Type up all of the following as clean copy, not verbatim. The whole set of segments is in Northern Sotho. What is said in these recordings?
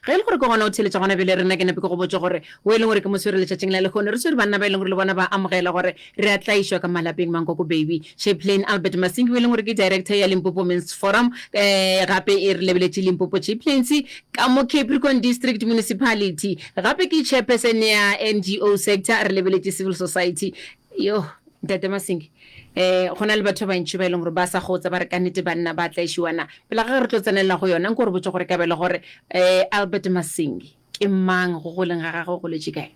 Ge e le gore ke gona o theeletša gona bjale rena ke nape ke go botše gore o e leng gore ke mo swere letšatšing la lehono re swere banna ba e leng gore le bona ba amogela gore re a tlaišwa ka malapeng Mankoko Baby Chaplain Albert Masingi o e leng gore ke director ya Limpopo Men's Forum eh, gape e re lebeletše Limpopo Chaplaincy ka mo Capricorn District Municipality gape ke chairperson ya NGO sector re lebeletše civil society yo Ntate Masingi eh go na le batho ba bantši ba e leng gore ba sa gotsa ba re ka nnete banna ba tlaišiwa na pele ga ge re tlo tsenelela go yona nko re botše gore ka be le gore eh Albert Masingi Ke mang, go goleng ga gagwe o goletše kae?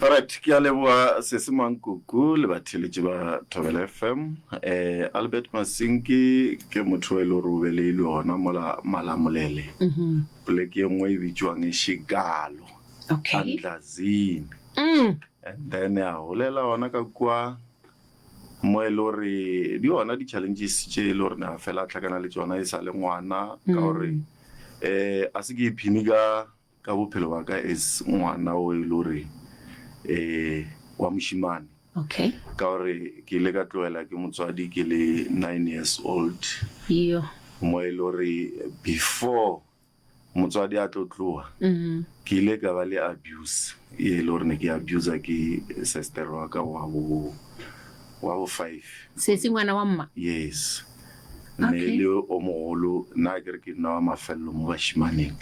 Alright, ke a leboga Sesi Mankuku le batheeletši ba Thobela FM. Eh, Albert Masinki ke motho e le gore o beleilwe gona mola Malamulele, poleke ye nngwe e bitšwang Shigalo, Okay. Andlazini. And then a golela gona ka kua mo e le gore di gona di-challenges tše e le gore ne a fela a hlakana le tšona e sa le ngwana ka gore um a se ke iphine ka ka bophelo ba ka as ngwana o e le gore um wa mošemane. Okay. Ka gore ke ile ka tlogela ke motswadi ke le 9 years old. Yo. Mo e le gore before motswadi a tlo tloga, ke ile ka ba le abuse ye e le gore ne ke abuser ke sestere wa ka wa bo wa bo five. Sesi ngwana wa mma? Yes. Ne e le o mogolo, nna akere ke nna wa mafelelo mo bašimaneng.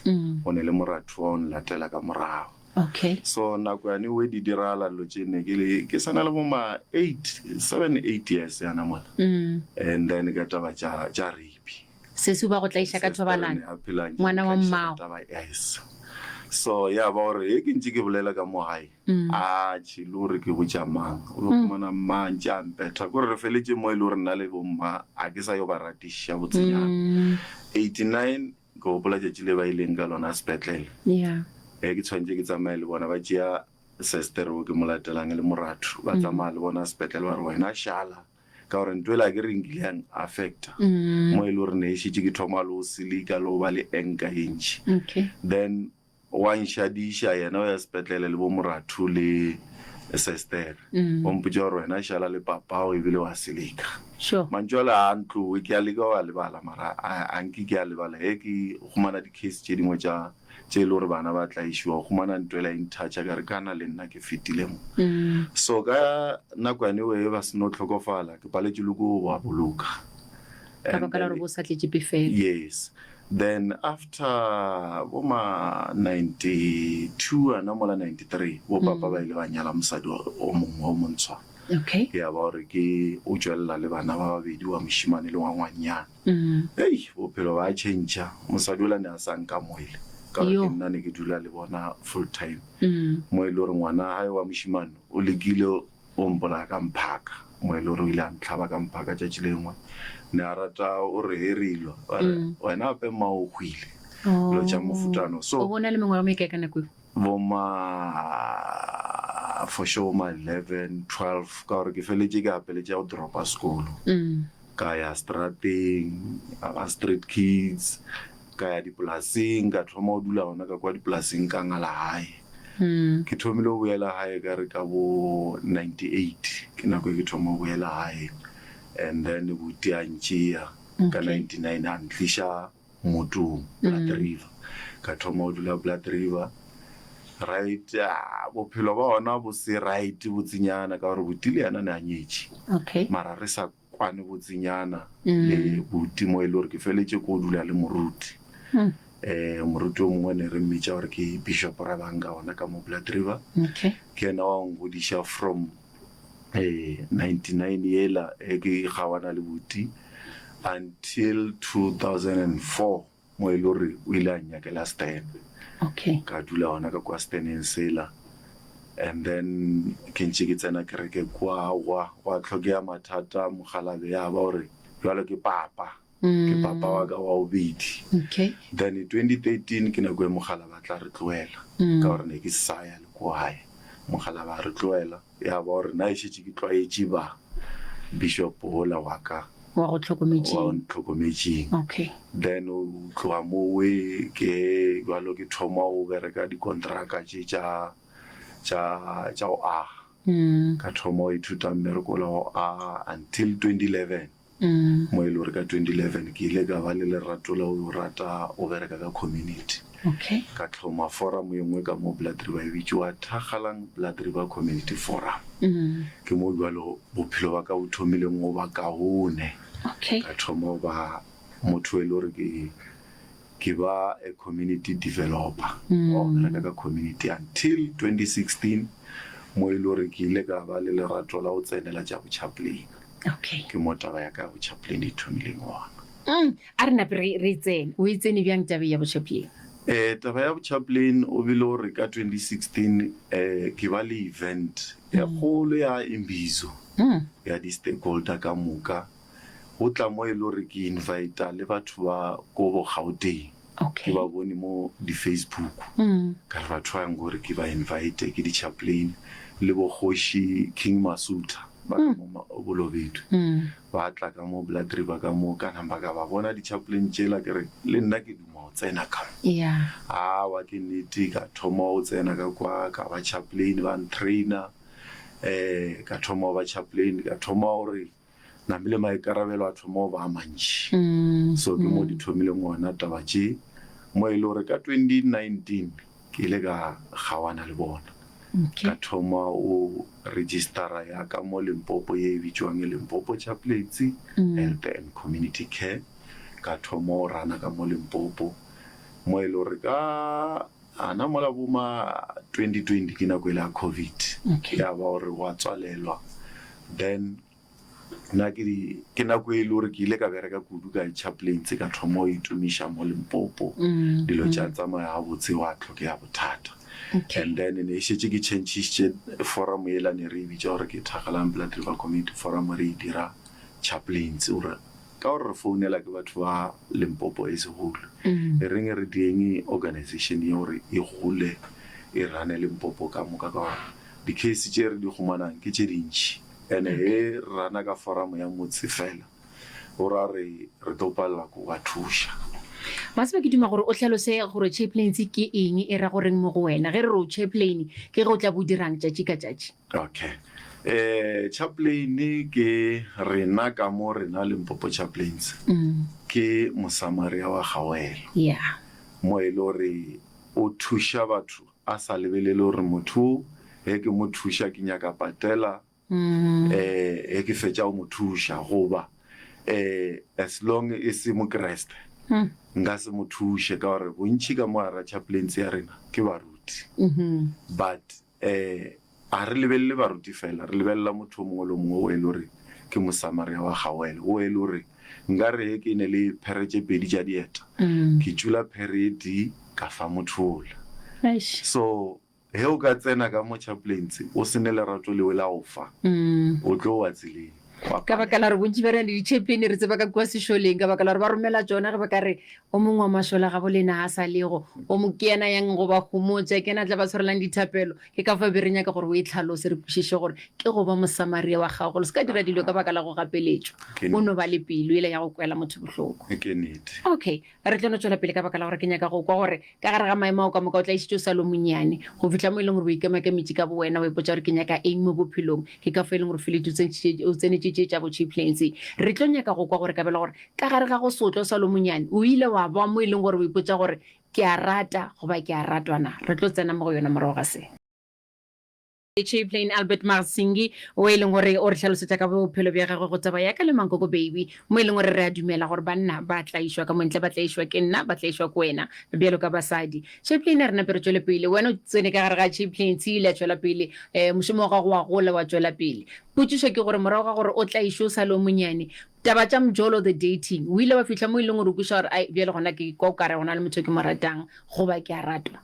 Go ne le moratho wa o nlatela ka morago. Okay. So nako yane we di diragala dilo tše ne ke le ke sa na le bo ma eight, seven, eight years yana mola. And then ka taba tša tša rape. Sesi o ba go tlaiša ka thobalano, ngwana wa mmago. Yes. So ya ba gore ge ke ntše ke bolela ka mo gae, atšhe le gore ke botša mang, o tlo fumana mma a ntše a mpetha. Kore re feletše mo e le gore nna le bomma ga ke sa yo ba ratišiša botsenyana. 89 ke gopola tšatši le ba ileng ka lona sepetlele. Ge ke tshwanetše ke tsamaye le bona, ba tšea sestere o ke mo latelang e le moratho, ba tsamaya le bona sepetlele ba re wena šala ka gore ntho ela ke re nkile yang affecta mo e le gore ne e šetše ke thoma le go silika le go ba le anger ye ntši. Then wa nšadiša yena o ya sepetlele le bo moratho le sestere, o mpotša gore wena šala le papao ebile wa silika. Mantšu ale a ntlowe, ke a leka go a lebala mara a nke ke a lebala ge ke humana di-case tše dingwe tša tše e le gore bana ba tlaišiwa, o humana ntho ela e nthatša ka re kana le nna ke fetile mo. So ka nako yane eo ba seno hlokofala ke paletšwe le ke go ba boloka. Ka baka la gore bo sa tletše pefelo. Yes. Then after bo ma 92 ana mola 93 bo papa ba ile ba nyala mosadi o mongwe o montshwa. Okay. Ya ba gore ke o tšwelela le bana ba babedi wa mošemane le wa ngwanyana. Hei, bophelo ba tšhentšha. Mosadi ola ne a sa nkamoele ka gore ke nna ne ke dula le bona full time. Mo e le gore ngwana hae wa mošemane o lekile go mpolaya ka mphaka, mo e le gore o ile a ntlhaba ka mphaka tšatši lengwe. Ne a rata o re he re ilwa, ba re wena gape mma o hwile, dilo tša mofutano. So. O be o na le mengwaga e mekae ka nako eo? Bo ma for sure bo ma 11, 12 ka gore ke feletše ke gapeletšega go dropa sekolo. Ka ya strateng, ga street kids, ka ya dipolaseng, ka thoma go dula gona ka kwa dipolaseng ka ngala gae. Ke thomile go boela gae ka re ka bo 98 ke nako e ke thoma go boela gae and then buti a ntšea ka 99 a ntliša Motong, Blood River. Ka thoma go dula Blood River. Right, ah, bophelo ba gona bo se right botsenyana ka gore buti le yena ne a nyetše. Okay. Mara re sa kwane botsenyana le buti mo e le gore ke feletše ko dula le moruti. Eh, moruti o mongwe ne re mmitša gore ke Bishop Rabanga gona ka mo Blood River. Okay. Ke yena wa ngodiša from eh 99 yela e ke kgawana le buti until 2004 mo e le gore o ile a nnyakela stand. Okay. Ka dula gona ka kwa staneng sela and then ke ntše ke tsena kereke kwa gwa gwa tlhokega mathata mokgalabje ya ba gore bjalo ke papa ke papa wa ka wa bobedi. Okay. Then 2013 ke nako e mokgalabje a tla re tlohela ka gore ne ke sa ya le ko gae. Mokgalabje a re tlohela ya ba gore nna e šetše ke tlwaetše ba bishop wola wa ka Wa go hlokometšeng. Wa go ntlhokometšeng. Okay. Then o tloga mowe ke bjalo ke thoma go bereka dikontraka tše tša tša tša go aga. Ka thoma go ithuta mmereko wola wa go aga until 2011. Mo e le gore ka 2011 ke ile ka ba le lerato la go rata go bereka ka community. Okay. Ka hloma forum ye nngwe ka mo Blood River e bitšwa Thakgalang Blood River Community Forum. Ke mo bjalo bophelo ba ka bo thomileng go ba kaone. Okay. Ka thoma go ba motho e le gore ke ke ba a community developer wa go bereka ka community until 2016 mo e le gore ke ile ka ba le lerato la go tsenela tša bochaplain. Okay. Ke mo taba ya ka ya bochaplain e thomileng gona. Mm, a re nape re re e tsene. O e tsene bjang taba ya bochaplain? Eh, taba ya bochaplain o bile gore ka 2016 eh, ke ba le event e kgolo ya Imbizo ya di-stakeholder ka moka. Go tla mo e le gore ke invita le batho ba ko bo Gauteng. Okay. Ke ba bone mo di Facebook. Ka re batho ba yang gore ke ba invite ke di chaplain le bo kgoši King Masutha ba ka mo Bolobedu. Ba tla ka mo Blood River ka mo ka namba ka ba bona di chaplain tšela ke re le nna ke duma go tsena ka mo. Yeah. Awa ke nnete ka thoma go tsena ka kwa ka ba chaplain ba ntrainer eh ka thoma go ba chaplain ka thoma gore Namile maikarabelo a thoma go ba a mantši. So ke mo di thomileng gona taba tše, mo e le gore ka 2019 ke ile ka kgaoana le bona. Ka thoma go registera ya ka mo Limpopo ye e bitšwang Limpopo Chaplaincy Health and Community Care. Ka thoma go rana ka mo Limpopo mo e le gore ka gana mola bo ma 2020 ke nako ele ya Covid ya ba gore gwa tswalelwa then Nna ke di, ke nako e le gore ke ile ka bereka kudu ka chaplaincy, ka thoma go itumiša mo Limpopo. Dilo tša tsamaya gabotse, gwa hlokega bothata. And then ne e šetše ke tšhentšhišitše forum yela ne re e bitša gore ke Thakgalang Blood River Community Forum, re e dira chaplaincy gore ka gore re founela ke batho ba Limpopo e segolo, e reng re dieng organization ye gore e gole e rane Limpopo ka moka ka gore di-case tše re di humanang ke tše dintši. Ene ge re rana ka foramo ya motse fela, go ra re re tlo palela ke go ba thuša. Wa tseba, ke duma gore o hlalose gore chaplaincy ke eng, e ra go reng mo go wena. Ge re re o chaplain, ke ge o tla bo o dirang tšatši ka tšatši? Okay. Eh, chaplain ke rena ka mo rena Limpopo Chaplains, ke Mosamaria wa kgaogelo. Yeah. Mo e le gore o thuša batho a sa lebelele gore motho o ge ke mo thuša ke nyaka patela um ge ke fetša go mo thuša goba um as long e se mokreste nka se mo thuše ka gore bontši ka mo gara chaplaincy ya rena ke baruti but um ga re lebelele baruti fela re lebelela motho o mongwe le o mongwe o e le gore ke mosamaria wa kgaogelo o e le gore Nka re ge ke ne le phere tše pedi tša dieta, ke tšula phere e tee ka fa motho ola. So ge o ka tsena ka mo chaplaincy o se ne lerato lewe la go fa, o tlo wa tseleng, wa Ka baka la palela. gore bontši bja rena le di-chaplain re tseba ka kua sešoleng, ka baka la gore ba romela tšona ge ba ka re o mongwe wa mašole a gabo lena a sa lego, o mo ke yena yang go ba homotša, ke yena a tla ba tshwarelang dithapelo. Ke ka fao be re nyaka gore o e hlalose, re kwešiše gore ke go ba Mosamaria wa gago. Le se ka dira dilo ka baka la go gapeletšwa. O no ba le pelo yela ya go kwela motho bohloko. Ke nnete. Okay, re tlo no tšwela pele ka baka la gore ke nyaka go kwa gore ka gare ga maemo ao ka moka o tlaišitše o sa le o monnyane go fihla mo e leng gore o ikemakametše ka bowena, wa ipotša gore ke nyaka eng mo bophelong. Ke ka fao e leng gore o feletše o tsenetše tše tša bo chaplaincy. Re tlo nyaka go kwa gore kabelo gore ka gare ga go sotlwa o sa le o monnyane o ile wa ba mo e leng gore o ipotša gore Ke a rata goba ke a ratwa na? Re tlo tsena mo go yona morago ga se. Chaplain Albert Masingi o e leng gore o re hlalosetša ka bophelo bja gagwe go taba ya ka le Mankoko Baby mo e leng gore re a dumela gore banna ba tlaišwa ka montle, ba tlaišwa ke nna, ba tlaišwa ke wena bjalo ka basadi. Chaplain a re nape re tšwele pele. Wena o tsene ka gare ga chaplaincy ile ya tšwela pele, um mošomo wa gago wa gola wa tšwela pele. Potšišo ke gore morago ga gore o tlaišwe o sa le o monyane, Taba tša mjolo, the dating, o ile wa fihla mo e leng gore o kweša gore ai bjale gona ke kwa o kare gona le motho yo ke mo ratang goba ke a ratwa?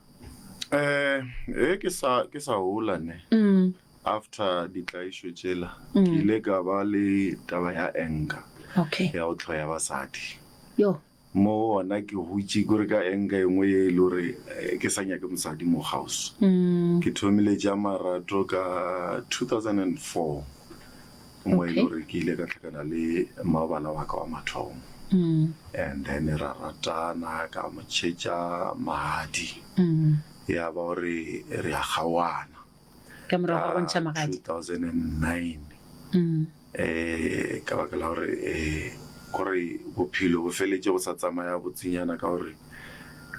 Eh, ge ke sa ke sa gola ne, after ditlaišo tšela, ke ile ka ba le taba ya anger, Okay. ya go hloya basadi. Yo. Mo gona ke hutše kore ka anger e nngwe ye e le gore ke sa nyake mosadi mo kgauswi. Ke thomile tša marato ka 2004 mo e le gore ke ile ka hlakana le mmabala wa ka wa mathomo and then ra ratana ka mo tšhetša magadi ya ba gore re a kgaoana Ka morago ga go ntšha magadi. 2009. Um ka baka la gore um kore bophelo bo feletše bo sa tsamaya botsenyana ka gore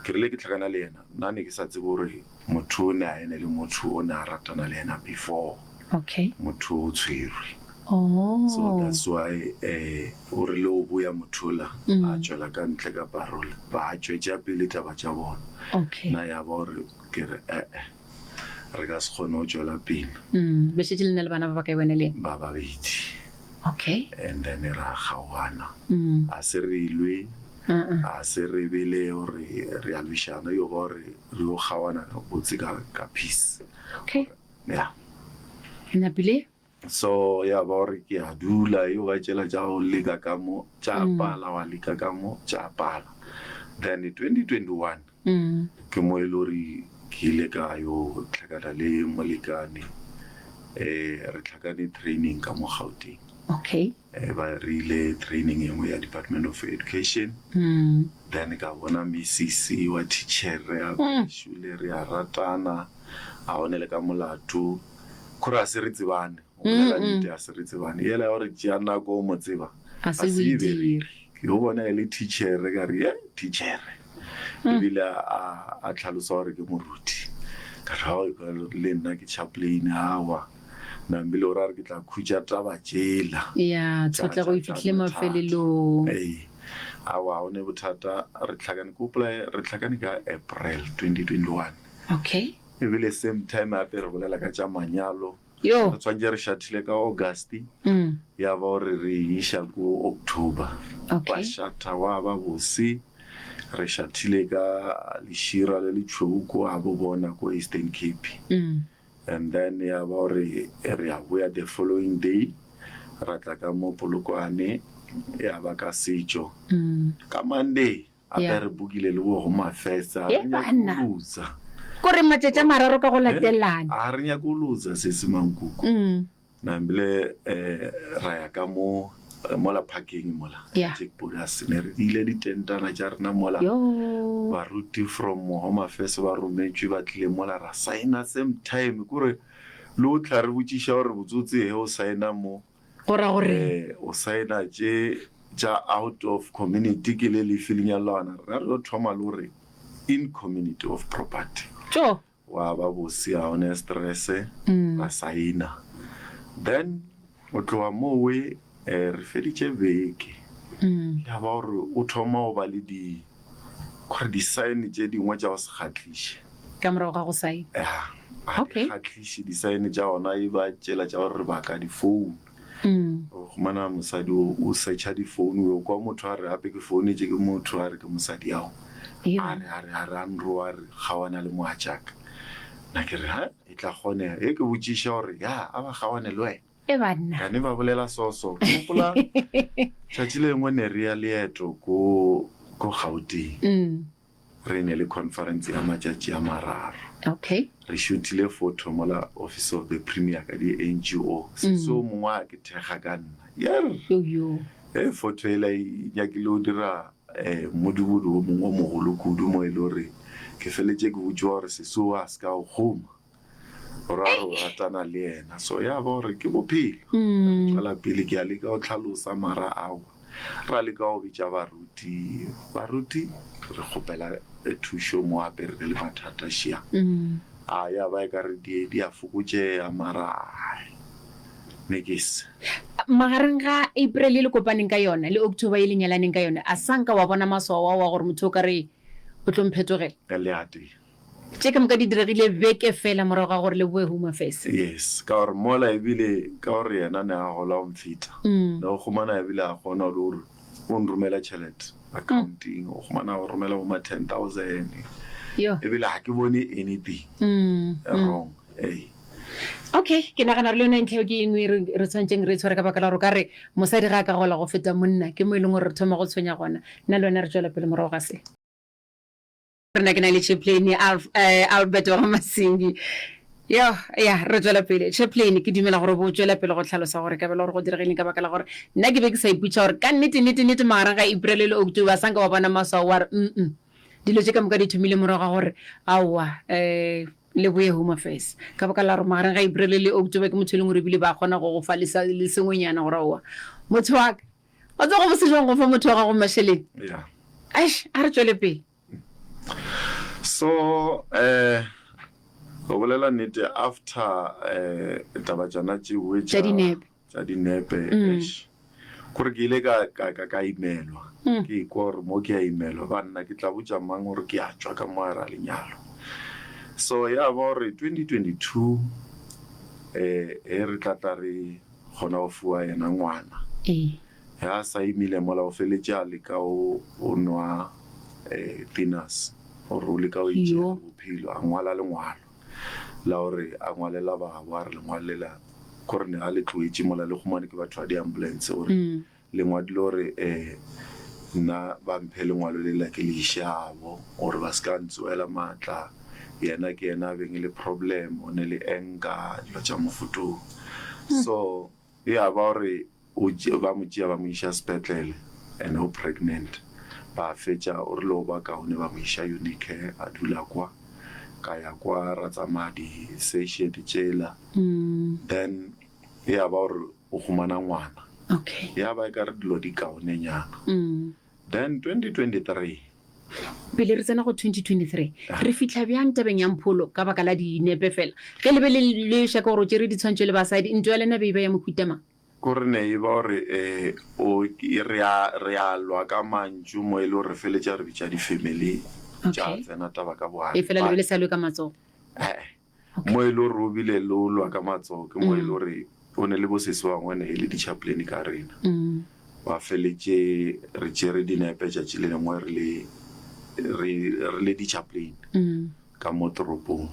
ke rile ke hlakana le yena nna ne ke sa tsebe gore motho o ne a ene le motho o ne a ratana le yena before Okay. motho o tshwerwe. Oh. So that's why um o rile o boya motho ola a tšwela ka ntle ka parole ba tšwetša pele taba tša bona. Okay. Nna ya ba gore ke re eh-eh re ka se kgone go tšwela pele. Mm, be šetše le na le bana ba bakae wena le yena? Ba babedi. Okay. And then ra kgaogana. Mm. A se re lwe, Uh-uh. a se re be le gore re a lwešana, yo ba gore re yo kgaogana botse ka, ka peace. Okay. Yeah. Napile? So ya ba gore ke a dula, yo ba tšela tša go leka ka mo, tša pala, wa leka ka mo, tša pala. Then 2021, ke mo e le gore ke ile ka yo hlakana le molekane, um re hlakane training ka mo Gauteng. Okay. Ba re ile training e nngwe ya Department of Education. Then ka bona misisi wa tichere a šule re a ratana, a one le ka molato. Kore a se re tsebane, go bolela nnete a se re tsebane. Yela ya gore tšea nako o mo tseba, A se o e dire. Ke yo bona e le tichere, ka re ye tichere. Ebile a a tlhalosa gore ke moruti. Ka re ao le nna ke chaplain, aowa. Nambile o ra re ke tla khutša taba tšela. Ya, tshotlego e fihlile mafelelong. Ee. Aowa, ga o ne bothata. Re hlakane, ke gopola re hlakane ka April 2021. Okay. Ebile same time gape re bolela ka tša manyalo. Yo. Re tshwanetše re šathile ka August, ya ba gore re e iša ko October. Okay. Ra šatha gwa ba bose. Re šathile ka lešira le le tšhweu ko ga bo bona ko Eastern Cape. And then ya ba gore re a boya the following day, ra tla ka mo Polokwane, ya ba ka setšo. Ka Monday, gape re bookile le bo Home Affairs, a re nyake go loser. Kore matšatši a mararo ka go latelana. A re nyake go loser sesi Mankuku. Nambile ra ya ka mo mola parkeng mola Yeah. Jack Bodas ne re diile ditentana tša rena mola Yo. baruti from Home Affairs ba rometšwe ba tlile mola ra signa same time kore le o tla re botšiša gore botsotse he o signa mo Go ra gore eh o signa tše tša out of community ke le lefe lenyalo la gona rena re yo thoma le gore in community of property tšo Wa ba bose ga o ne stress ra saina then o tloga mowe re feditše beke ya ba gore o thoma go ba le di gore di sign tše dingwe tša go se kgahliše. Ka morago ga go saena? Ya, ga di kgahliše di sign tša gona e ba tšela tša gore re baka di phone. O humana mosadi o o searcha di phone o kwa motho a re gape ke founetše ke motho a re ke mosadi ao a re a re a re a nroa a re kgaoana le mogatšaka nna ke re ha e tla kgonega e ke botšiša gore ya a ba kgaoane le wena E banna. Kane ba bolela so so ke gopola tšatši le lengwe ne re ya leeto ko ko Gauteng Re ne le conference ya matšatši a mararo. Okay. Re shootile photo mola Office of the Premier ka di NGO. Sesi o mongwe a ke thekga ka nna. Yerr! Yo yo. Hei photo yela e nyakile go dira modubudu o mongwe o mogolo kudu mo e le gore ke feletše ke botšiwa gore sesi o a se ka go kgoma. Gore a re o ratana le yena. So ya ba gore ke bophelo. Re tšwela pele ke a leka go hlalosa mara aowa. Ra leka go bitša baruti. Baruti re kgopela thušo mo gape re le mathata šia. A ya ba ekare di di a fokotšega mara ai nekes. Magareng ga April e le kopaneng ka yona le October e le nyalaneng ka yona, a sa nka wa bona maswao ao a gore motho o ka re o tlo mphetogela? Le a tee. Tše ka moka di diregile beke feela morago ga gore le boe Home Affairs. Yes, ka gore mola ebile ka gore yena ne a gola go mfeta, ne o humana ebile a kgona le gore o nromela tšhelete accounting, o humana o romela bo ma 10,000, Yo. ebile ga ke bone anything wrong. Ee. Okay, ke nagana gore le yona ntlha eo ke e nngwe e re re tshwanetseng re e tshware ka baka la gore o ka re mosadi ga a ka gola go feta monna, ke mo e leng gore re thoma go tshwenya gona. Nna le wena re tšwela pele morago ga se. Rena ke na le Chaplain eh, Albert wa ga Masingi. Yo, ya, re tšwela pele. Chaplain, ke dumela gore bo tšwela pele go hlalosa gore ka bela gore go diregileng ka baka la gore nna ke be ke sa ipotša gore ka nnete, nnete, nnete magareng ga April le October sa nka wa bona maswao wa re mm dilo tše ka moka di thomile morago ga gore aowa eh. Le boye Home Affairs. Ka baka la gore magareng ga April le October ke motho e leng gore ebile ba kgona go go fa le sa le sengwenyana gore aowa motho wa ka wa tseba go bose jwang go fa motho wa gago mašeleng. Yeah. Eish, a re tšwele pele. So eh go bolela nnete after eh taba tšana tšeoe Tša dinepe. Tša dinepe eish kore ke ile ka ka ka ka imelwa ke ikwa gore mo ke a imelwa banna ke tla botša mang gore ke a tšwa ka mo gare ga lenyalo. So ya ba gore 2022 eh he re tla tla re kgona go fiwa yena ngwana Ee. he a sa imile mola o feletše a leka o o nwa eh thinners gore o leka go itšeela Yo. bophelo a ngwala lengwalo. La gore a ngwalela babo a re lengwalo lela kore ne a le tloetše mola le humane ke batho ba di-ambulance gore le ngwadile gore um nna ba mphe lengwalo lela ke le iše abo gore ba se ka ntsoela maatla yena ke yena a beng le problem o ne le anger dilo tša mofutong so Ya ba gore o ba mo tšea ba mo iša sepetlele and o pregnant. Ba fetša o rile o ba kaone ba mo iša Unicare a dula kwa. Ka ya kwa ra tsamaya di session tšela then ya ba gore o humana ngwana. Okay. Ya ba ekare dilo di kaone nyana. Then 2023. Pele re tsena go 2023, re fihla bjang tabeng ya Mpholo ka baka la dinepe fela? Ge le be le le šaka gore o tšere ditshwantšho le basadi, ntwa ya lena be e ba ya mohuta mang? Ko re ne e ba gore o re a re a lwa ka mantšu mo e le gore re feletša re bitša di-family tša Okay. tsena taba ka bogare Efela le be but le sa lwe ka matsogo? he-eh. Okay. Mo e le gore o bile le o lwa ka matsogo ke mo e le gore o ne le bo sesi ba bangwe ne e le di-chaplain ka rena. Ba feletše re tšere dinepe tšatši le lengwe re le re re le di-chaplain ka mo toropong.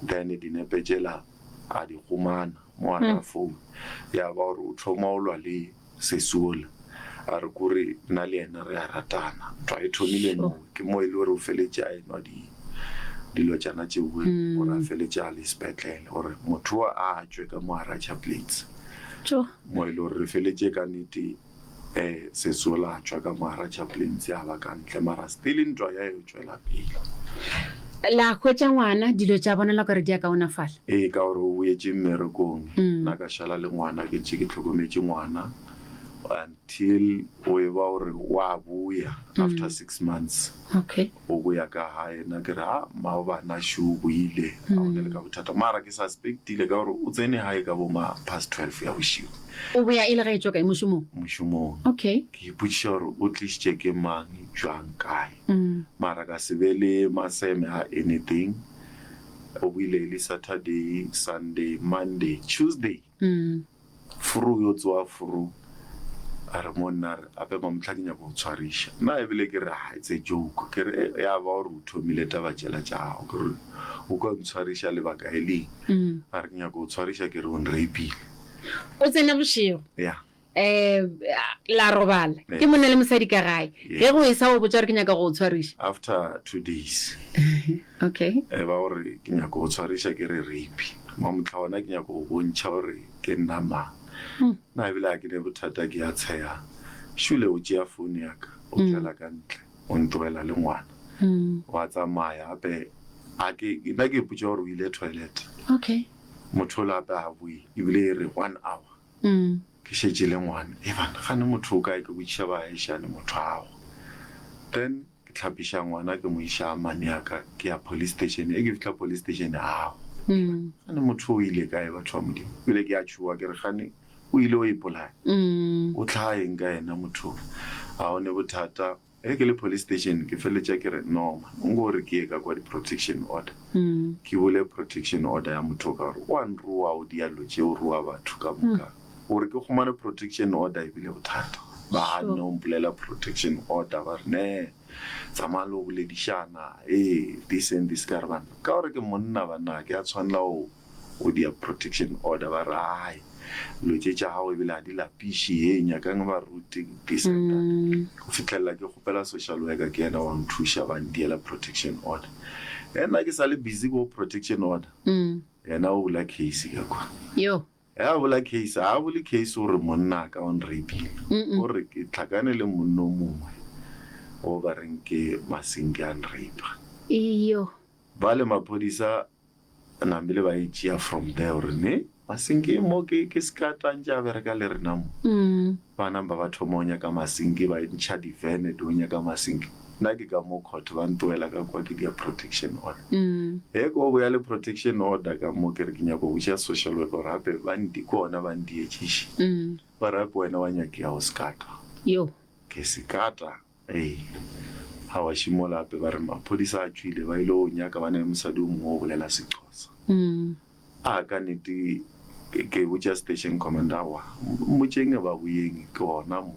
Then dinepe tšela a di humana mo gare ga phone ya ba gore o thoma o lwa le Sesi ola a re kore nna le yena re a ratana. Ntwa e thomile moo, ke mo e le gore o feletše a enwa di dilo tšana tšeoe gore a feletše a le sepetlele gore motho o a tšwe ka mo gare ga chaplains. Mo e le gore re feletše ka nnete um sesi ola a tšwa ka mo gare ga chaplains a ba ka ntle mara still ntwa ya yo tšwela pele. La hwetša ngwana, dilo tša bonala okare di a kaonafala. Ee, ka gore o boetše mmerekong, nna ka šala le ngwana, ke ntše ke hlokometše ngwana until o e ba gore o a boya after six months. Okay. O boya ka gae, nna ke re ha mmago bana šo o boile, ga go na le ka bothata. Mara ke suspectile ka gore o tsene gae ka bo ma past 12 ya bošego. O boya e le ge e tšwa kae? Mošomong? Mošomong. Okay. Ke ipotšiša gore o tlišitše ke mang, bjang, kae. Mara ka se be le maseme a anything. O boile e le Saturday, Sunday, Monday, Tuesday. Furu yo tsoa furu a re mo nna a re ape mamohla ke nyaka go tshwariša. Nna ebile ke re ha it's a joke. Ke re eh, ya ba gore o thomile taba tšela tša gago. Ke re o ka ntshwariša lebaka e leng? A re ke nyaka go tshwariša ke re o nrapile. O tsena bošego. Yeah. Um la robala ke monna le mosadi ka gae ge go esa o botša gore ke nyaka go o tshwariša. After 2 days. Okay. E ba gore ke nyaka go tshwariša ke re rape. Mamohla ona ke nyaka go bontšha gore ke nna mang. Nna ebile ga ke ne bothata ke a tsheya. Šule o tšea phone ya ka o tšwela ka ntle o ntlogela le ngwana. Wa tsamaya gape a ke nna ke ipotša gore o ile toilet. Okay. Motho ola gape ga boe ebile e re one hour. Ke šetše le ngwana. Evan, gane motho o kae? Ke botšiša baagišane, motho a hwa. Then ke hlapiša ngwana ke mo iša mane ya ka, ke ya police station. E ke fihla police station, a hwa. Gane motho o ile kae batho ba Modimo? Ebile ke a tšhoga ke re gane o ile o ipolaya. O hlaha eng ka yena motho o? A go ne bothata. Ge ke le police station ke feleletša ke re no man nko re ke ye ka kwa di protection order ke bule protection order ya motho ka gore o a nroa o dia dilo tše o roa batho ka moka gore ke humane protection order e bile bothata ba ganne go mpolela protection order ba re ne tsamaya le go boledišana ee this and this ka re banna ka gore ke monna banna ga ke a tshwanela go O dia protection order ba re hai dilo tše tša gago ebile ga di lapiše he nyakang baruti this and that go fihlelela ke kgopela social worker ke yena wa nthuša ba ndiela protection order ge nna ke sa le busy ko protection order yena o bula case ka kwa Yo. ge a bula case ga a bule case gore monna a ka o nrapile o re ke tlhakane le monna o mongwe o ba reng ke masenke a nrapa Iyo. ba le maphodisa. Namile ba e tšea from there gore ne Masinki mo ke ke sekata ntše a bereka le rena mo. Ba namba ba thoma go nyaka Masinki ba ntšha di van di go nyaka Masinki. Nna ke ka mo court ba ntogela ka kwa ke dia protection order. Ge ko boya le protection order ka mo ke re ke nyaka go botša social worker gore gape ba ndi ke gona ba ndietšiše. Ba re gape wena wa nyakega go sekata. Ke sekata. Ee, aowa šimola gape ba re maphodisa a tšwile ba ile go nyaka ba na le mosadi o mongwe o bolela Sexhosa. A ka nnete ke botša station commander aowa mmotšeng ba boyeng ke gona mo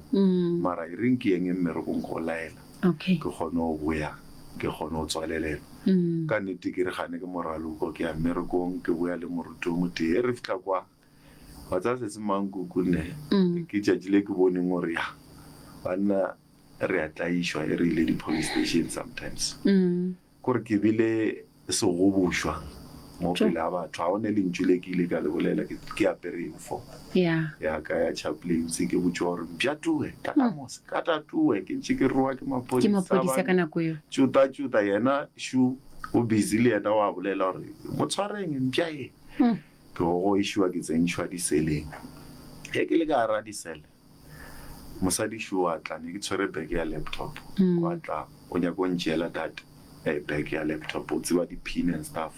mara e reng ke yeng mmerekong go laela ke kgone go boya ke kgone go tswalelela. Ka nnete ke re gane ke moraloko ke ya mmerekong ke boya le moruti o motee ge re fihla kwa Wa tseba se se mankuku ne ke tšatši le ke boneng gore ya banna re a tlaišwa e re ile di police station sometimes kore ke bile segobošwa mo pele ga batho ga go ne lentšu le ke ile ka le bolela ke apere uniform ya ka ya chaplaincy ke botšiwa gore mpša towe tata mose kata towe ke ntše ke roa ke maphodisa ka nako eo tšuta tšuta yena shu o busy le yena wa bolela gore mo tshwareng mpša ye Ke gogoišiwa ke tsentšhwa diseleng. Ge ke le ka gara disele, mosadi šo a tla, ne ke tshwere bag ya laptop, wa tla o nyaka go ntšeela that bag ya laptop, o tseba di pin and stuff,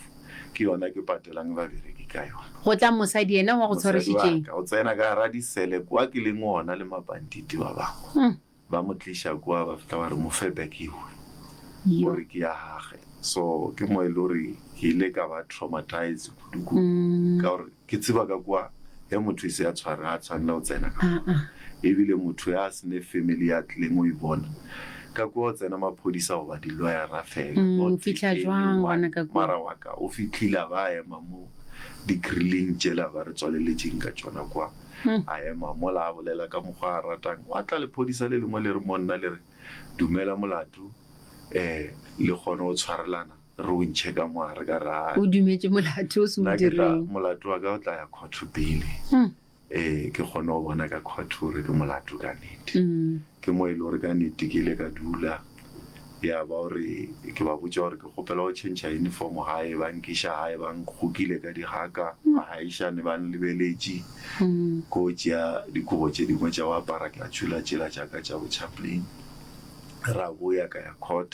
ke yona ke patelang babereki ka yona. Go tla mosadi yena wa go Mosadi wa tshwarišitšeng. ka o tsena ka gara disele kwa ke leng gona le mapantiti ba bangwe. Ba mo tliša kua ba fihla ba re mo fe bag ewe gore ke ya gage. So ke mo e le gore ke ile ka ba traumatized kudu kudu ka gore ke tseba ka kua ge motho e se a tshware ga a tshwanela go tsena ka kua. Ebile motho ya se ne family ya tlileng go e bona ka kua go tsena maphodisa goba di lawyera fela not anyone. Mara wa ka o fihlile a ba a ema mo di grilling tšela ba re tswaleletšeng ka tšona kua. A ema mola a bolela ka mokgwa a ratang. Gwa tla lephodisa le lengwe le re mo nna le re, Dumela molato, eh, le kgone go tshwarelana, re o ntšhe ka mo gare. Ka re, Ai. O dumetše molato o se o Nna ke tla, direng. molato wa ka o tla ya khotho pele. Eh, ke kgone go bona ka khotho gore ke molato ka nnete. Ke mo e le gore ka nnete ke ile ka dula, ya ba gore ke ba botša gore ke kgopela go tšhentšha uniform gae, ba nkiša gae ba nkgokile ka digaka, baagišane ba nlebeletše, ko tšea dikobo tše dingwe tša go apara ka tšhula tšela tša ka tša bo-chaplain. Ra boya ka ya court,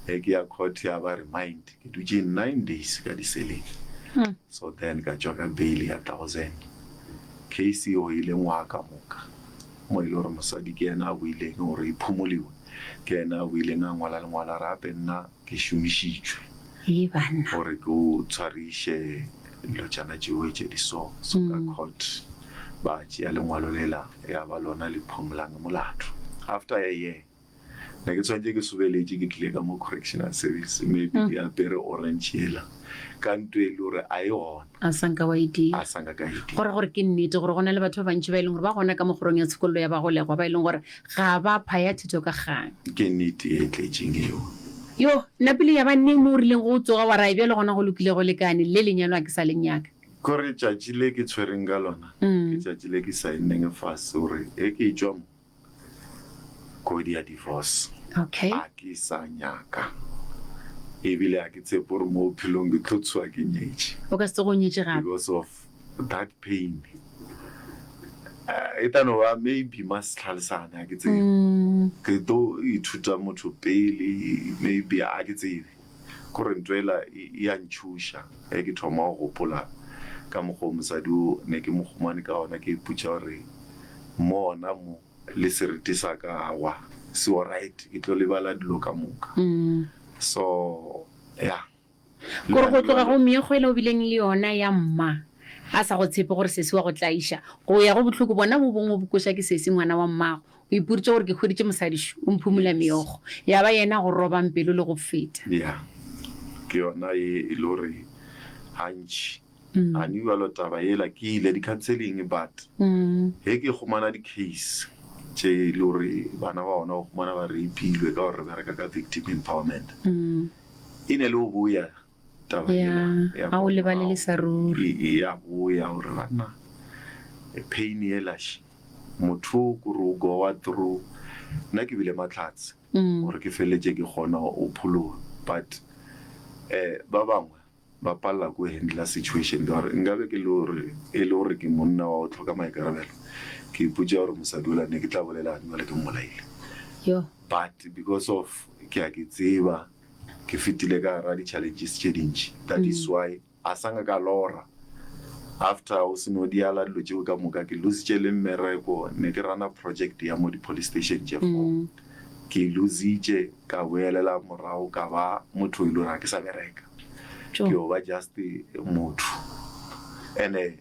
ge ke ya court ya ba remind, ke dutše nine days ka diseleng, so then ka tšwa ka bail ya thousand. Case eo e ile ngwaga ka moka. Mo e le gore mosadi ke yena a boileng gore e phumoliwe, ke yena a boileng a ngwala lengwalo a re gape nna ke šomišitšwe Hei banna. gore ke o tshwariše dilotšana tšeoe tše di so. So ka court ba tšea lengwalo lela ya ba lona le phumolang molato. After a year Ne ke tshwanetše ke sobeletše ke tlile ka mo correctional service maybe ke apere orange yela ka nto e le gore a e gona. A sa nka wa e dira. A sa nka ka e dira. Go ra gore ke nnete gore go na le batho ba bantši ba e leng gore ba gona ka mo kgorong ya tshokollo ya bagolegwa ba e leng gore ga ba phaya thuto ka kgang. Ke nnete e tletšeng eo. Yoh, nna pele ya ba neng mo o rileng go o tsoga wa re ai bjale gona go lokile go lekane, le lenyalo a ke sa le nyaka. Kore tšatši le ke tshwereng ka lona ke tšatši le ke saenneng fase gore ge ke etšwa mo Kodi ya divorce. Okay. A ke sa nyaka. Ebile a ke tshepe gore mo bophelong ke tlo tsoga ke nyetše. O ka se tsoge o nyetše gape. Because of that pain. E tla no ba maybe masetlhalesane a ke tsebe. Ke tlo ithuta motho pele maybe a ke tsebe. Kore ntho ela e a ntšhoša ge ke thoma go gopola ka mokgwa o mosadi o ne ke mo humane ka gona, ke ipotša gore mo gona mo le seriti sa ka awa se alright, ke tlo lebala dilo ka moka. So ya. Kore go tloga go meokgo ela o bileng le yona ya mma a sa go tshepe gore sesi wa go tlaiša, go ya go bohloko bona bo bongwe bo koša ke sesi ngwana wa mmago, O ipoditše gore ke hweditše mosadi šo, o mphumula meokgo. Ya ba yena a go robang pelo le go feta. Ya, ke yona ye e le gore gantši a ne bjalo taba yela ke ile di-counselling but ge ke humana di-case tše e le gore bana ba gona o humana ba rape-ilwe ka gore re bereka ka victim empowerment e ne le go boya taba yela Ya, ga o lebale le sa ruri. E ya boya gore banna pain yela še. Motho o kore o goa through, nna ke bile mahlatse gore ke feleletše ke kgona go phologa but ba bangwe. Ba palela ko handler situation ka gore nkabe ke le gore e le gore ke monna wa go hloka maikarabelo, ke ipotša gore mosadi ola ne ke tla bolela bjale ke mmolaile. Yo. But because of ke a ke tseba ke fetile ka gara di-challenges tše dintši, that is why a sa nka ka lora. After o se no diala dilo tšeo ka moka, ke lositše le mmereko, ne ke rana project ya mo di-police station tše four. Ke e lositše, ka boelela morago ka ba motho e le gore ga ke sa bereka. Ke yo ba just motho. And-e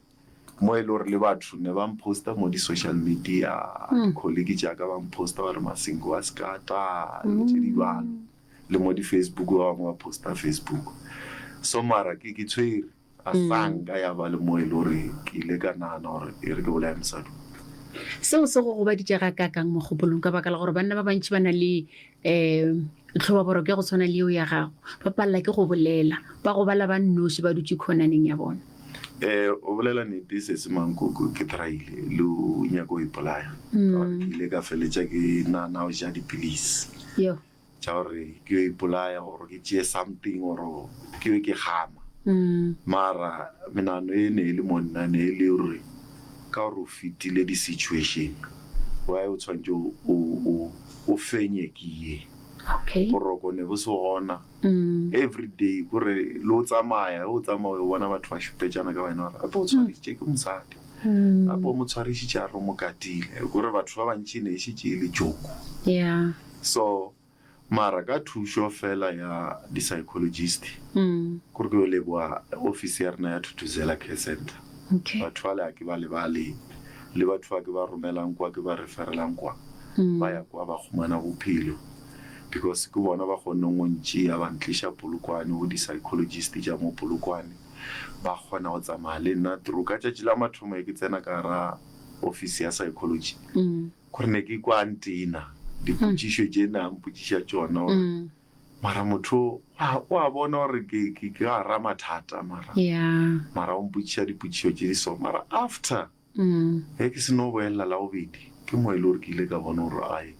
mo e le gore le batho ne ba mposta mo di-social media, di-colleague tša ka ba mposta ba re Masenke wa sekata, dilo tše di bjalo. Le mo di-Facebook ba bangwe ba posta Facebook. So mara ke ke tshwere, a sa nka ya ba le mo e le gore ke ile ka nagana gore e re ke bolaye mosadi o. Seo se go gobaditše gakaakang mogopolong ka baka la gore banna ba bantši ba na le um tlhobaboroko ya go tshwana le yeo ya gago, ba palela ke go bolela, ba gobala ba nnoši ba dutše khonaneng ya bona? Um o bolela nnete sesi Mankoko, ke try-ile le go nyaka go ipolaya ka gore ke ile ka feletša ke nagana go ja dipilisi. Yoh. Tša gore ke yo ipolaya or ke tšee something or ke be ke gama. Mara menagano e ne e le mo nna ne e le gore ka gore o fetile di situation why o tshwanetše o o o fenye ke ye. Okay. Boroko ne bo se gona every day kore le o tsamaya ge o tsamaya o bona batho ba šupetšana ka wena gore gape o tshwarisitše ke mosadi gape o mo tshwarišitše a re o mo katile kore batho ba bantši ne e šetše e le joke. Yeah. So, mara ka thušo fela ya di-psychologist, kore ke yo leboga office ya rena ya Thuthuzela Care Centre. Okay. Batho bale a ke ba lebale, le batho ba ke ba romelang kwa, ke ba referelang kwa, ba ya kwa ba humana bophelo because ke bona ba kgonneng go ntšea ba ntliša Polokwane go di-psychologist tša mo Polokwane, ba kgona go tsamaya le nna through. Ka tšatši la mathomo ge ke tsena ka gara office ya psychology, Gore ne ke kwa a ntena dipotšišo tše ne a mpotšiša tšona gore mara motho o a bona gore ke ke ke gara mathata mara Yeah. mara o mpotšiša dipotšišo tše di so mara after ge ke seno boelela la bobedi ke mo e le gore ke ile ka bona gore ai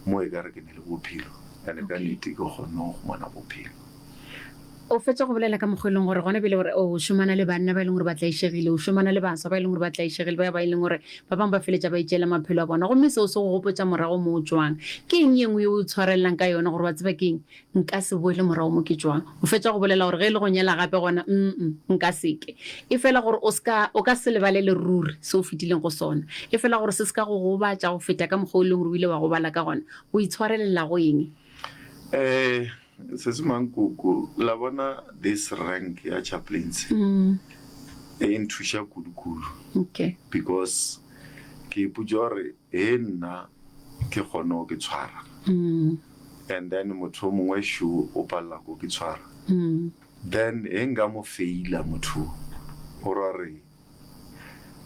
mo e ka re ke ne le bophelo and ka nnete ke kgonne go humana bophelo. O fetša go bolela ka mokgwa e leng gore gona bjale gore o šomana le banna ba e leng gore ba tlaišegile, o šomana le baswa ba e leng gore ba tlaišegile, ba ba e leng gore ba bangwe ba feletša ba itšeela maphelo a bona, gomme seo se go gopotša morago mo o tšwang. Ke eng ye nngwe ye o itshwarelelang ka yona gore wa tseba ke eng, nka se boele morago mo ke tšwang? O fetša go bolela gore ge e le go nyala gape gona, mm, nka se ke. Efela gore o se ka, o ka se lebalele ruri se o fetileng go sona. Efela gore se se ka go gobatša go feta ka mokgwa o e leng gore o ile wa gobala ka gona. O itshwarelela go eng? Eh, Sesi Mankoko, la bona this rank ya chaplaincy e nthuša kudu-kudu. Okay. Because ke ipotša gore he nna ke kgone go ke tshwara and then motho o mongwe šo o palela ko ke tshwara then he nka mo faila motho o ra re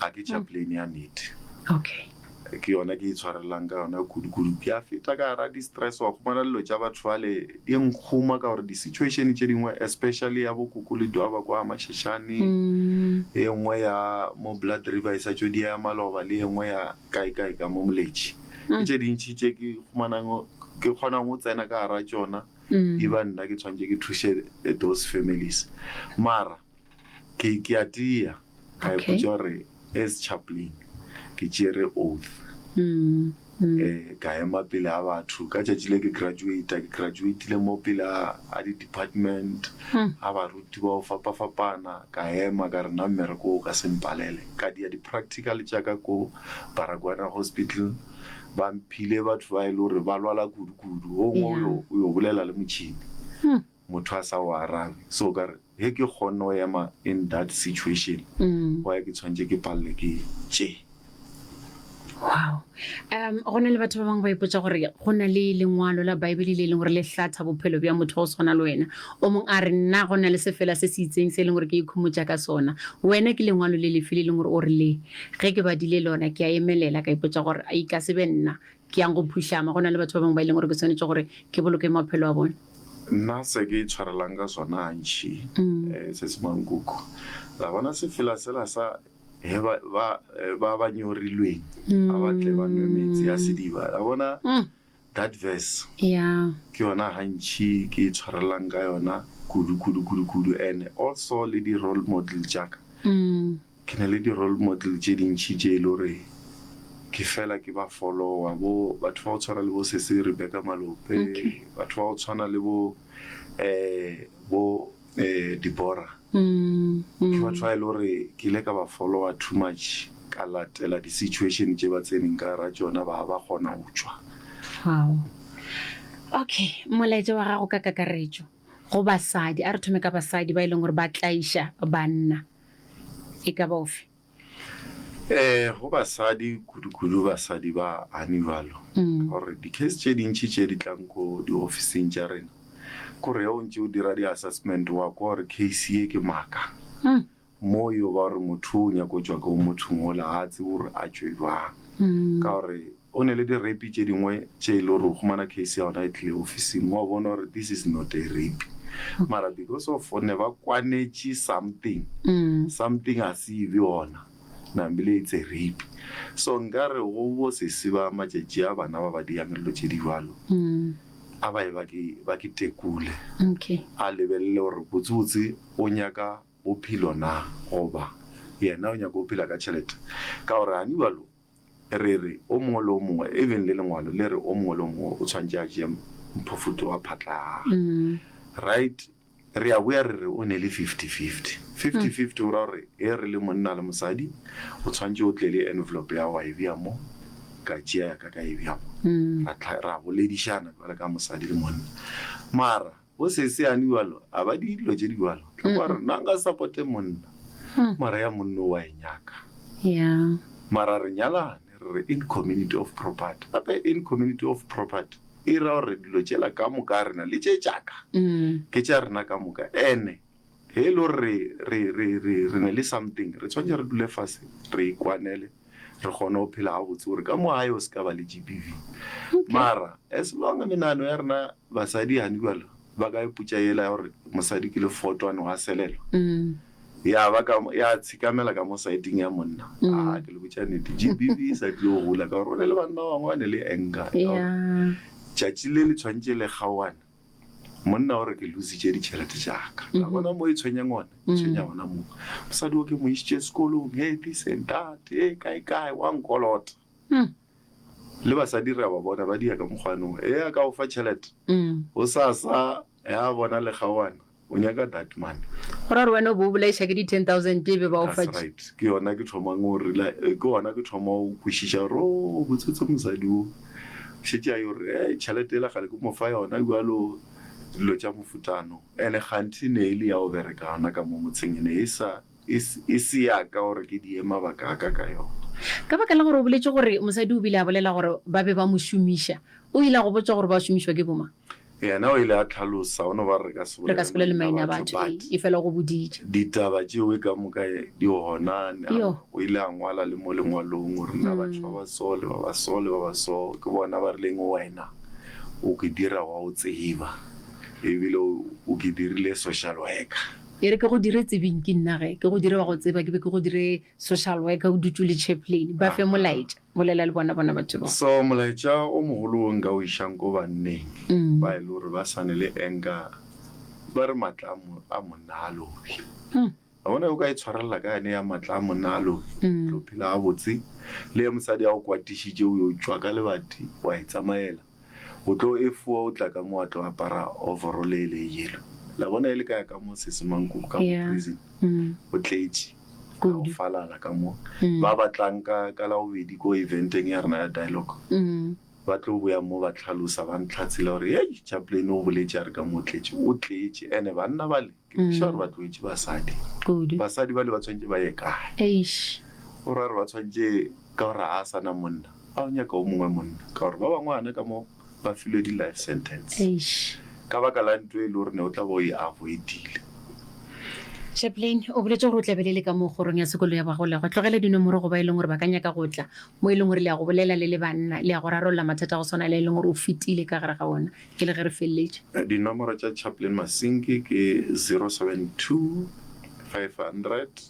A ke chaplain ya nnete. Okay. Ke yona ke itshwarelang ka yona kudu-kudu. Ke a feta ka gara di-stress, wa humana dilo tša batho bale di nkgoma ka gore di-situation tše dingwe especially ya bo koko le dwaba kwa Mashashane, e nngwe ya mo Blood River e sa tšo di ya maloba le e nngwe ya kae-kae ka mo Moletši. Ke tše dintši tše ke humanang ke kgonang go tsena ka gara tšona e ba nna ke tshwanetše ke thuše those families. Mara Ke, ke a tia, ka Okay. ipotša gore as chaplain ke tšere oath. Eh, ka ema pele ga batho ka tšatši le ke graduata, ke graduatile mo pele ga a di-department, ga baruti ba go fapafapana, ka ema ka re nna mmereko o ka se mpalele. Ka dia di-practical tša ka ko Baragwanath Hospital, ba mphile batho ba e le gore ba lwala kudu-kudu, o ngwe o yo, o yo bolela le motšhini. Motho a sa o arabe. So o ka re, ge ke kgonne go ema in that situation, why ke tshwanetše ke palelwe ke tše? Wow. Um, go na le batho ba bangwe ba ipotša gore go na le lengwalo la Baebele le e leng gore le hlatha bophelo bja motho wa go swana le wena. O mongwe a re, nna go na le sefela se se itseng se e leng gore ke ikhomotša ka sona. Wena ke lengwalo le lefe le e leng gore o re le ge ke badile lona ke a emelela ka ipotša gore a ka se be nna ke yang go phuhlama. Go na le batho ba bangwe ba e leng gore ke swanetše gore ke boloke maphelo a bona. Nna se ke itshwarelang ka sona gantši se se mankoko. La bona sefela sela sa he ba ba ba ba nyorilweng a ba tle ba nwe metsi a sediba. La bona that verse Yeah. ke yona gantši ke itshwarelang ka yona. Kudu, kudu, kudu, kudu. And also le di role model tša ka. Ke na le di role model tše dintši tše e le gore ke fela ke ba follower, bo batho ba go tshwana le bo sesi Rebecca Malope, batho ba go tshwana le bo um bo um Deborah. Ke batho ba e le gore ke ile ka ba follower too much, ka latela di situation tše ba tseneng ka gara tšona ba ba kgona go tšwa. Wow. Okay, molaetša wa gago ka kakaretšo go basadi, a re thome ka basadi ba e leng gore ba tlaiša banna. E ka ba ofe? Ee, go basadi, kudu-kudu basadi ba Hannibal, ka gore di-case tše dintši tše di tlang ko diofising tša rena, ke gore ge o ntše o dira di-assessment wa kwa gore case ye ke maaka. Mo yo ba gore motho o nyaka go tšwa ko mothong ola ga a tsebe gore a tšwe bjang. Ka gore O ne le di rape tše dingwe tše e le gore o humana case ya gona e tlile ofising wa bona gore this is not a rape mara because of ne ba kwanetše something something a se ebe gona nambile it's a rape. So nkare go bo sesi ba matšatši a bana ba ba diyang dilo tše di bjalo a ba ye ba ke ba ke tekule a lebelele gore botse botse o nyaka bophelo na goba yena o nyaka go phela ka tšhelete ka gore gane bjalo Re re, o mongwe le o mongwe, even le Lengwalo le re o mongwe le o mongwe o tshwanetše a tšee mphofutso wa phatla ya gagwe. Right? Re a boya re re o ne le fifty-fifty. Fifty-fifty go ra gore ge re le monna le mosadi, o tshwanetše o tle le envelope ya gago wa e bea mo, ka tšea ya ka ka e bea mo. Ra tla ra boledišana bjalo ka mosadi le monna. Mara Bo sesi yani bjalo a ba di dilo tše di bjalo. Tla kwa re nna nka supporte monna. Mara ya monna o wa e nyaka. Yeah. Mara re nyalane re re in community of property. Gape in community of property e ra gore dilo tšela ka moka rena le tše tša ka ke tša rena ka moka. Ene ge e le gore re re re re re ne le something re tshwanetse re dule fase re ikwanele re kgone go phela gabotse gore ka mo gae o se ka ba le G_B_V. Mara as long menagano ya rena basadi gane bjalo ba ka ipotša yela ya gore mosadi ke lefotwane wa selelwa ya ba ka ya tshikamela ka mo saeteng ya monna a ke le botša nnete G_B_V e sa tlile go gola ka gore o ne le banna ba bangwe ba ne le anger ya gore tšatši le le tshwanetše le kgaoane Monna o re ke lositše ditšhelete tša ka. La bona mo e tshwenyang gona? E tshwenya gona mo. Mosadi o ke mo išitše sekolong, hey this and that, hey kae kae, wa nkolota. Le basadi re a ba bona ba dia ka mokgwa no. E a ka o fa tšhelete, gosasa ya bona lekgaoana, o nyaka that money. Go ra gore wena o be o bolaiša ke di 10,000 e be ba o fa That's right. Ke yona ke thomang go rela, ke gona ke thoma go kwešiša gore oh botsotsi mosadi o. Šetše a yo re, Hei, tšhelete yela kgale ke mo fa yona bjalo, dilo tša mofutano. Ene kganthe ne e le ya go bereka gona ka mo motseng, e ne e sa, e, e se ya ka gore ke die mabaka a ka ka yona. Ka baka la gore o boletše gore mosadi o bile a bolela gore ba be ba mo šomiša, o ile a go botša gore ba šomišwa ke bomang? Yena o ile a hlalosa, o no ba re re ka se Re ka se bolele maina a batho, but efela o go boditše. Ditaba tšeo ka moka di gona. Yo. O ile a ngwala le mo lengwalong gore na batho ba ba so le ba ba so le ba ba so ke bona ba rileng wena o ke dira wa o tseba ebile o ke dirile social worker. E re ke go dire tsebeng ke nna ge ke go dire wa go tseba ke be ke go dire social worker o dutše o le chaplain. Ba fe molaetša. Bolela le bona, bona batho bao. So molaetša o mogolo wo nka o išang ko banneng ba e le gore ba sa ne le anger, ba re matla a monna a lobe. Wa bona o ka e tshwarelela ka yane ya matla a monna a lobe, o tlo phela gabotse. Le ge mosadi a go kwatišitše o yo tšwa ka lebati wa e tsamaela. O tlo e fuwa o tla ka mo wa tlo apara overall ele e yellow. La bona e le ka ya ka mo Sesimanku ka mo prison. O tletše ka go falala ka mo. Ba ba tlang ka ka Labobedi ko eventeng ya rena ya dialogue ba tlo boya mo ba tlhalosa ba ntlhatsela gore hei Chaplain o boletše a re ka mo o tletše. O tletše ene banna bale Ke kwešiša gore ba tlogetše basadi. Kudu. Basadi bale ba tshwanetše ba ye kae? Eish. O ra gore ba tshwanetše ka gore ga a sa na monna, a o nyaka o mongwe monna? Ka gore ba bangwe gana ka mo ba filwe di life sentence. Eish. Ka baka la ntho e le gore ne o tla ba o e avoidile. Chaplain, o boletše gore o tla be le le ka mo kgorong ya sekolo ya bagolegwa. Tlogela dinomoro go ba e leng gore ba ka nyaka go tla mo e leng gore le ya go bolela le le banna, le ya go rarolla mathata a go swana le a e leng gore o fetile ka gare ga ona. Ke le ge re feleletše. Dinomoro tša Chaplain Masinki ke 072 500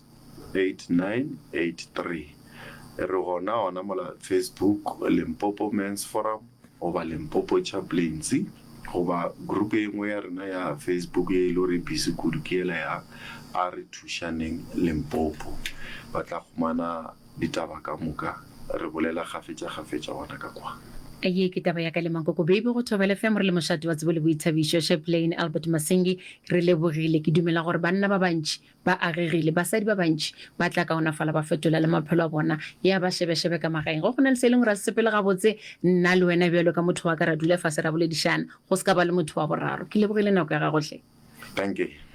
8983. Re gona gona mola Facebook, Limpopo Men's Forum goba Limpopo Chaplaincy. Goba group e nngwe ya rena ya Facebook ye e le gore e busy kudu ke yela ya A re Thušaneng Limpopo. Ba tla humana ditaba ka moka re bolela kgafetša-kgafetša gona ka kwa. Ye ke taba ya ka le Mankoko Baby go Thobela FM re le mošate wa tsebo le boithabišo. Chaplain Albert Masingi re lebogile. Ke dumela gore banna ba bantši ba agegile, basadi ba bantši ba tla kaonafala ba fetola le maphelo a bona ya ba šebešebe ka magaeng. Ge go na le se e leng gore a se sepele gabotse, nna le wena bjalo ka motho wa ka ra dula fase ra boledišana, go se ka ba le motho wa boraro. Ke lebogile nako ya gago hle. Dankie.